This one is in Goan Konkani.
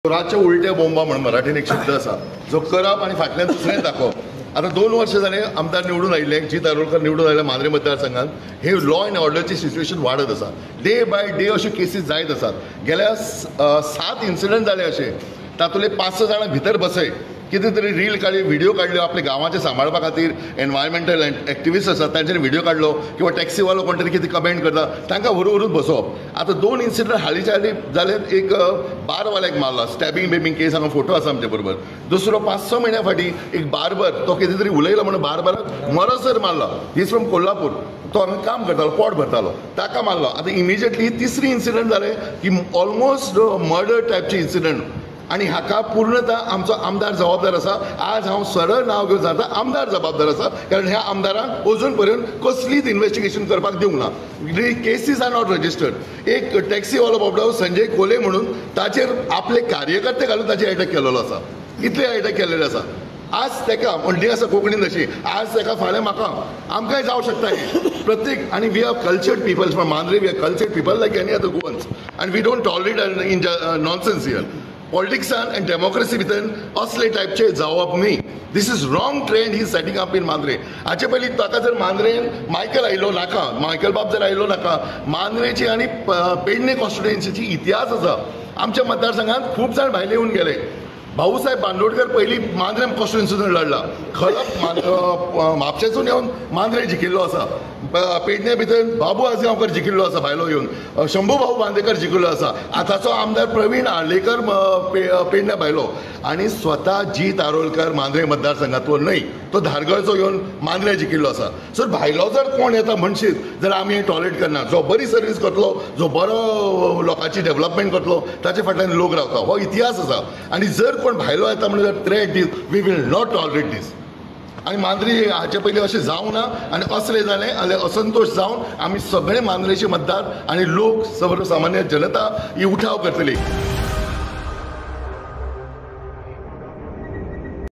चोराच्या उलट्या बोंबा म्हणून मराठीन एक शब्द आसा, जो करप आनी फाटल्यान दुसरें दाखोवप. आतां 2 वर्सां जाले आमदार निवडून आयिल्ले, जीत आरोलकर निवडून आयले मांद्रे मतदारसंघात. हे लॉ एंड ऑर्डरची सिच्युएशन वाडत आसा, डे बाय डे अश्यो केसीस जायत आसात. गेल्या 7 इन्सिडंट जाले अशे, तातूंतले 5-6 जाणां भितर बसय, कितें तरी रील काडली, व्हिडिओ काडल्यो आपल्या गांवाचें सांबाळपा खातीर. एनवायरमेंटल एक्टिविस्ट आसात तांचेर व्हिडिओ काडलो किंवा टॅक्सीवालो कोण तरी कितें कमेंट करता तांकां व्हरून व्हरून बसोवप. आतां 2 इन्सिडंट हालींच्या हालीं जाले. एक बारवाल्याक मारला, स्टॅबिंग बिबिंग केस, हांगा फोटो आसा आमचे बरोबर. दुसरो 5-6 म्हयन्या फाटीं एक बार्बर, तो कितें तरी उलयलो म्हणून बार्बराक मरसर मारला. He is from Kolhapur, तो हांगा काम करतालो, पोट भरतालो, ताका मारलो. आतां इमिजिएटली तिसरी इन्सिडंट जालें की ऑलमोस्ट मर्डर टायपचे इन्सिडंट, आनी हाका पूर्णतः आमचो आमदार जबाबदार आसा. आज हांव सरळ नांव घेवन सांगता, आमदार जबाबदार आसा, कारण ह्या आमदारान अजून पर्यंत कसलीच इन्वेस्टिगेशन करपाक दिवंक ना. Cases are not registered. एक टॅक्सीवालो बाबडो संजय कोले म्हणून, ताचेर आपले कार्यकर्ते घालून ताचेर एटॅक केलेलो आसा, इतले एटॅक केलेले आसा. आज ताका म्हणली आसा कोंकणीन तशी, आज ताका फाल्यां म्हाका, आमकांय जावं शकता हें प्रत्येक. आनी we are cultured people from Mandrem, we are cultured people like any other Goans, and we don't tolerate in nonsense here. पॉलिटिक्सान आनी डेमोक्रेसी भितर असले टायपचे जावप न्ही. This is wrong trend he setting up in Mandrem. हाचे पयलीं ताका जर मांद्रेन मायकल आयलो नाका, मायकल बाब जर आयलो नाका, मांद्रेची आनी पेडणे कॉन्स्टिट्युएन्सीची इतिहास आसा. आमच्या मतदारसंघात खूब जाण भायले येवन गेले. भाऊसाहेब बांदोडकर पयलीं मांद्रेम कॉन्स्टिट्युएन्सीतून लढला, खलप म्हापशेसून येवन मांद्रे जिखिल्लो आसा. पेडणे भितर बाबू आजगांवकर जिखिल्लो आसा भायलो येवन, शंभू भाऊ बांदेकर जिखिल्लो आसा. आतांचो आमदार प्रवीण आर्लेकर पेडण्या भायलो, आनी स्वता जीत आरोलकर मांद्रे मतदारसंघांतलो न्हय, तो धारगळचो येवन मांद्रे जिखिल्लो आसा. सो भायलो जर कोण येता म्हणशीत जाल्यार आमी हें टॉलरेट करना. जो बरी सर्वीस करतलो, जो बरो लोकांची डेव्हलपमेंट करतलो, ताचे फाटल्यान लोक रावता, हो इतिहास आसा. आनी जर कोण भायलो येता म्हणून जर थ्रेट दीत, we will not tolerate this. आनी मांद्री हाचे पयलीं अशें जावंक ना, आनी असलें जालें जाल्यार असंतोश जावन आमी सगळे मांद्रेचे मतदार आनी लोक, सर्वसामान्य जनता ही उठाव करतली.